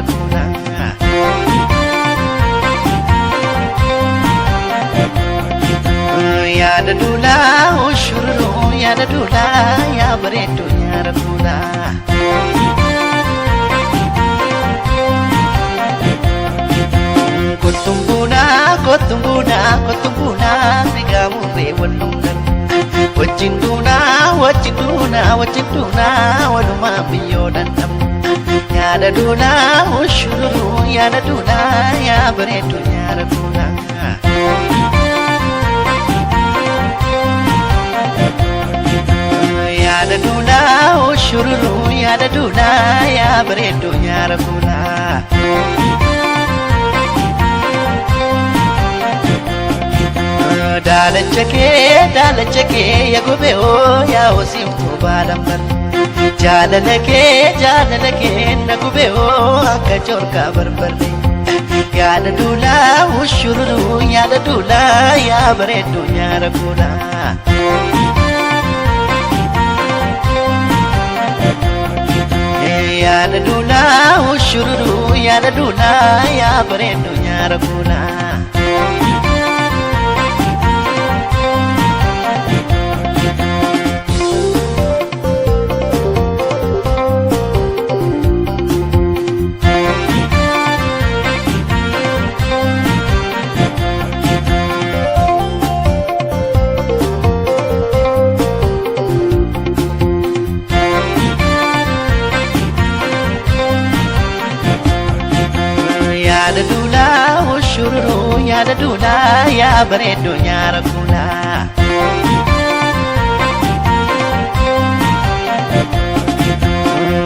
nyaara kuula. Yaada duulaa ushururuu yaada duulaa yaa bareedduu nyaara kuula. Kottumbuunaa kottumbuunaa kottumbuunaa si gaamurree wal dhungan. Wajjin duunaa wajjin duunaa wajjin duunaa walumaa biyyoo dhandhamna. Yaada duulaa ushururuu yaada duulaa yaa bareedduu nyaara kuula. Yaada duulaa ushururuu yaada duulaa yaa bareedduu nyaara kuula. Daalacha kee yaa gobee oo yaa hosiiftuu baalan bar. Jaalala kee jaalala kee na gubee oo akka joorkaa barbarre. Yaada duulaa ushururuu yaada duulaa yaa bareedduu nyaara kuula. Yaada duulaa ushururuu yaada duulaa yaa bareedduu nyaara kuula. Yaada duulaa ushururuu yaada duulaa yaa bareedduu nyaara kuula.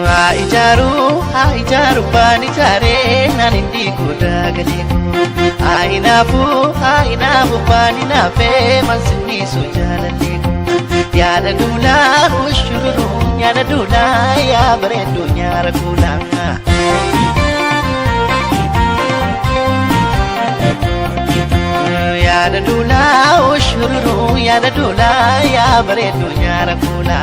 Haa ijaaruu haa ijaaru baan ijaaree naan hin diiguu daagalee koo. Haa hinaafuu haa hinaafu baan hinaafee mansinniisu jaalallee koo. Yaada duulaa ushururuu yaada duulaa yaa bareedduu nyaara kuula. Yaada duulaa ushururuu yaada duulaa yaa bareedduu nyaara kuula.